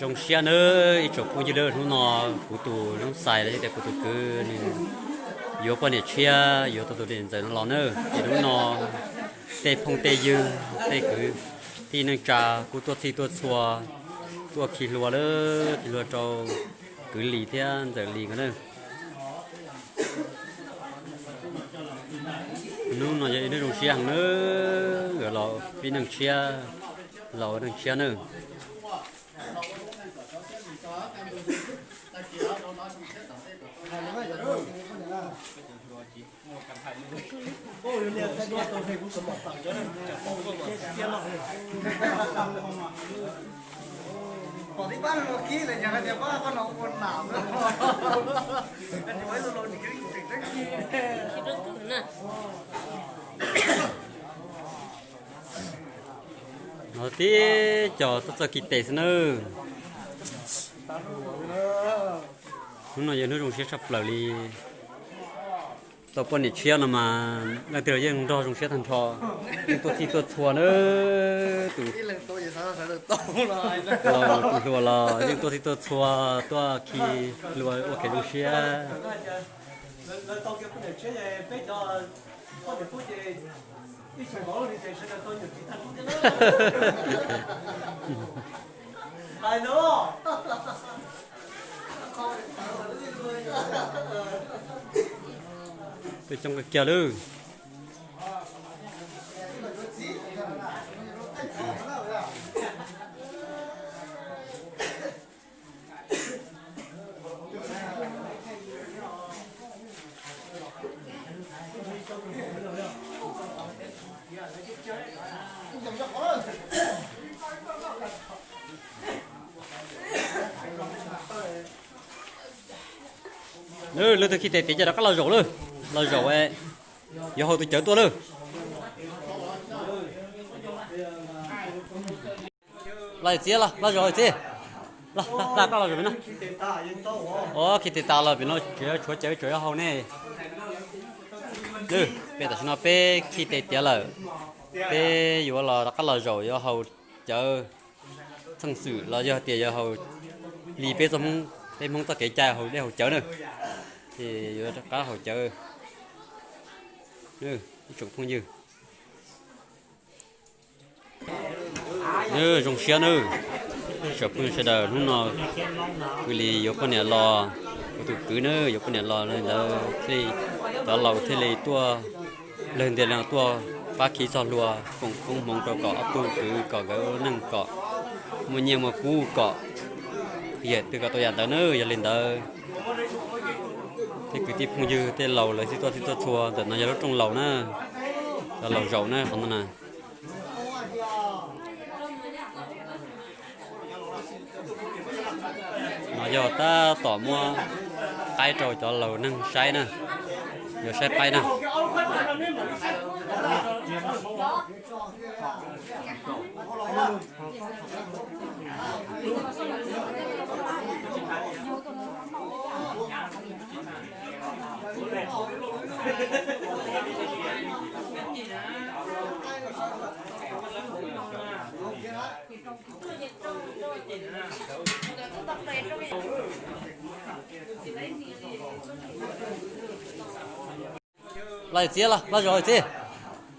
Zoo siab nawb ib tsoom phooj ywg, hnub no kuv tus noob xais los yog tias kuv tus kwv nws yuav poj niam tshiab, yuav tau tus niam ntxawm no los nawb. Ces hnub no tej phooj tej ywg, tej kwv tij neej tsa kuj tuaj txhij tuaj txhua, tuaj khi hlua lawm, khi hlua rau kwv Lis thiab ntxawm Lis nkawd nawb. Hnub no yog ib hnub zoo siab heev nawb, los pib neej tshiab, los ua neej tshiab nawb. No tib co tuaj txog khi tes xwb nawb. Hnub no yog hnub zoo siab tshaj plaws li. Tau poj niam tshiab no mas leej twg los yeej nrog zoo siab tag nrho, yeej tuaj txhij tuaj txhua nawb. Tus, tus hluas los yeej tuaj txhij tuaj txhua, tuaj khi hlua ua kev zoo siab. Tuaj coob kawg kiag lawm. Leej twg khi tes tiav ces rov qab los zaum lawm, los zaum, yuav haus tus cawv tuaj lawm. Los txiv, los zaum txiv. Los, los koj los zaum pem no. Ua khi tes tas los pem no tseem tshuav cawv tseem yuav haus ne. Peb tam sim no peb khi tes tiav lawm, peb yuav los rov qab los zaum yuav haus cawv. Txheej xwm los yog tias yog haus li peb txoj Hmoob, peb Hmoob txoj kev cai haus dej haus cawv na, ces yuav rov qab haus cawv. Ib tsoom phooj ywg, zoo siab nawb. Tsoom phooj ywg sawv daws, hnub no kuv li yuav poj niam los, kuv tus kwv na yuav poj niam los, ntawd thiaj li cov laus thiaj li tuaj, leej ntiag leej tuaj pab khi txoj hlua, foom koob hmoov rau kom ob tug kwv kom nkawd ua neej kom muaj nyiaj muaj kub kom yam twg kom tau yam ntawd na. Yog li ntawd, tej kwv tij phooj ywg tej laus lawv txhij tuaj txhij tuaj txhua, ntawm no yog lub rooj laus na, cov laus zaum na qhov no na. No yog tab tom muab qaib rau cov laus neeg saib na, yuav saib qaib na. Los txiv, los zaum txiv.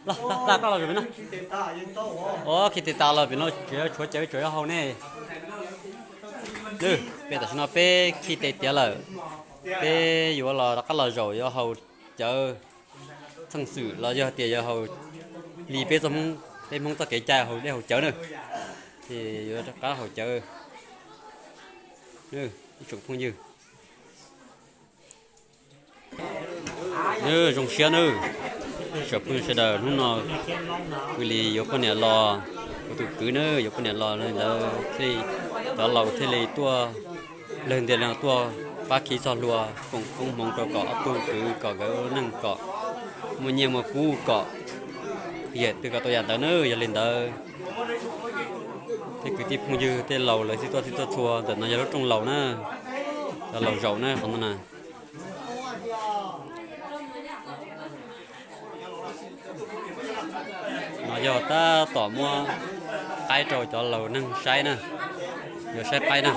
Los, los koj los zaum pem no. Ua khi tes tas los pem no tseem tshuav cawv tseem yuav haus ne. Peb tam sim no peb khi tes tiav lawm, peb yuav los rov qab los zaum yuav haus cawv. Txheej xwm los yog tias yog haus li peb txoj Hmoob, peb Hmoob txoj kev cai haus dej haus cawv na, ces yuav rov qab haus cawv. Ib tsoom phooj ywg, zoo siab nawb. Tsoom phooj ywg sawv daws, hnub no kuv li yuav poj niam los, kuv tus kwv na yuav poj niam los, ntawd thiaj li cov laus thiaj li tuaj, leej ntiag leej tuaj pab khi txoj hlua, foom koob hmoov rau kom ob tug kwv kom nkawd ua neej kom muaj nyiaj muaj kub kom yam twg kom tau yam ntawd na. Yog li ntawd, tej kwv tij phooj ywg tej laus lawv txhij tuaj txhij tuaj txhua, ntawm no yog lub rooj laus na, cov laus zaum na qhov no na. No yog tab tom muab qaib rau cov laus neeg saib na, Yuav saib qaib na.